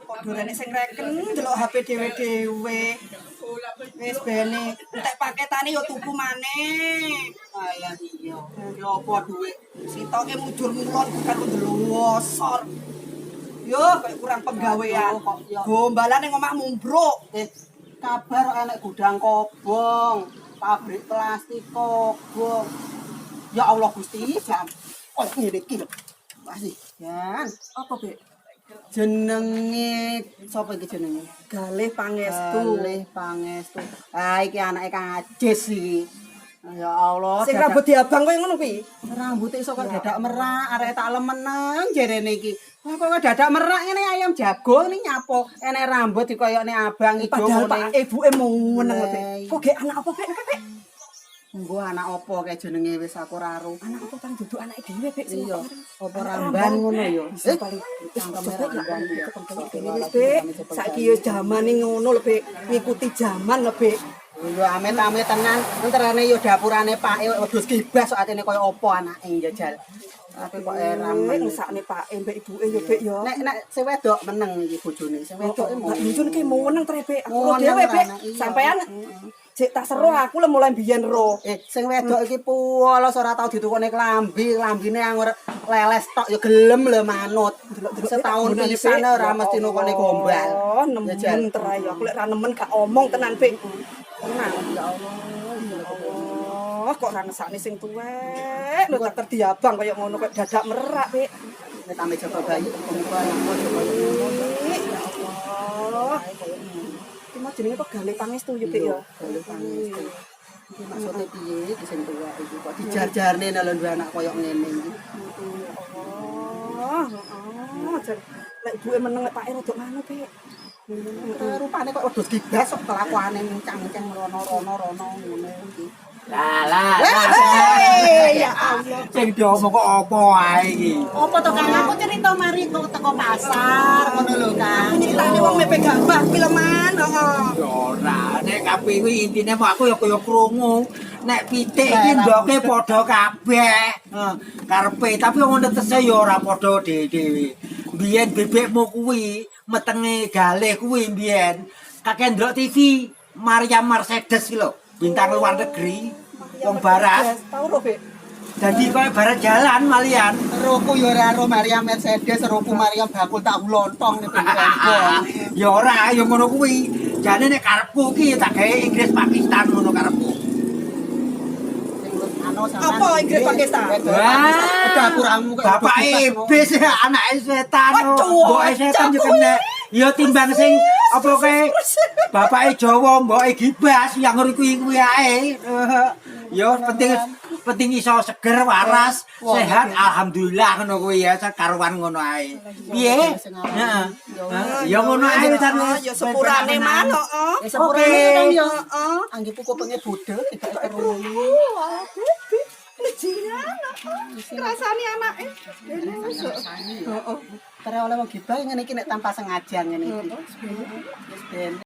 Padha rene sing reken ndelok HP dhewe-dhewe. Wis bene, entek paketane yo tuku maneh. Alah iya. Ya apa dhuwit? Sitoke mujur ngulon karo ndelosor. Yo kayak kurang penggawean. Aduh, kok yo. Gombalan ning omah mumbruk. Kabar kok enek gudang kobong, pabrik plastik kobong. Ya Allah Gusti, jam. Kok ngene iki lho. Masih, Jan. Apa, Bek? Jenenge sapa iki jenenge? Galih Pangestu. Galih Pangestu. Ah, iki anake Kang Ajis iki. Ya Allah, Sing rambut diabang koyo ngono kuwi. Rambute iso kok dadak merak, arek tak lemeneng jerene iki. Wah, kok dadak merak ngene ayam jago ini nyapo? Enek rambut dikoyokne abang ijo Padahal ngene. Pak ibuke meneng lho, Bek. Lah, iya. Kok gek anak apa, Bek? Bek? Engko anak apa kae jenenge wis aku ora ro. Anak apa paling duduk anake dhewe, Bek, sing Iya, kok apa ramban ngono ya? Bisa paling cangkeme ramban ya. Wis, Bek. Saiki yo zamane ngono lho, Bek. Ngikuti zaman lho, Bek. Yo amit-amit tenan, enterane yo dapurane pake wedhus kibas sok atene koyo apa anake njajal. Tapi kok era Bek men. Ngesakne Pak mbek ibuke yo, Bek, yo. Nek nek sing wedok meneng iki bojone, sing wedok e Mbak Bojone ki meneng tre, Bek. Aku ro Meneng dhewe, Bek. anak, iya. Sampean jek tak seru aku lho mulai biyen ro. Sing wedok iki polos ora tau ditukokne klambi, klambine anggur leles tok ya gelem lho manut. Setahun pisan ora mesti nukokne gombal. Oh, nemen terai aku lek ra nemen gak omong tenan, Bek. Tenang ya Allah. Oh, kok ora ngesakne sing tuwek. Lho tak terdiabang kaya ngono kok dadak merak, Bek. Nek ame jaga bayi, muga anakmu aja koyo ngono. Ya Allah. Iki mau jenenge kok Galih Pangestu ya, Bek, ya. Galih Pangestu. Iki maksudnya piye iki sing tuwek iki kok dijar-jarne lho duwe anak koyo ngene iki. Ya Allah, heeh. Jan lek ibuke meneng lek pake rada ngono, Bek. Rupane kok wedhus kibas kok kelakuane mencang-mencang rono-rono rono ngono iki. Lah lah lah. Hei, ya Allah. Sing diomong kok apa ae iki? Apa to Kang? Aku cerita mari kok teko pasar ngono lho Kang. Nyeritane wong mepe gabah kuwi leman, heeh. Ya ora, nek kabeh kuwi intine mau aku ya kaya krungu. Nek pitik iki ndoke padha kabeh. Heeh, karepe tapi wong netese ya ora padha dhewe-dhewe. Biyen bebekmu kuwi metenge Galih kuwi biyen kakek ndelok TV Maria Mercedes ki lho, bintang luar negeri, wong barat. Tau ro, Bek. Dadi koyo barat jalan malian. Roku ya ora ro Maria Mercedes, roku Maria bakul tahu lontong nek ben. Ya ora, ya ngono kuwi. Jane nek karepku ki tak gawe Inggris Pakistan ngono karepku. Apa Inggris Pakistan? Wah, Dapuramu kok Bapak iblis ya, anake setan. Waduh, Mboke setan yo kena. Ya timbang sing apa kae bapake Jawa, mboke gibas yang ngono kuwi kuwi ae. Ya penting penting iso seger, waras, sehat, alhamdulillah ngono kuwi ya, karuan ngono ae. Piye? Heeh. Ya ngono ae wis. Ya sepurane man, heeh. Ya sepurane kan ya. Heeh. Anggepku kupinge budheg tidak krungu. Wah, Beb. Lejian, heeh. Rasane anake. Heeh. Tere oleh wong gibah ngene iki nek tanpa sengaja ngene iki. Wis ben.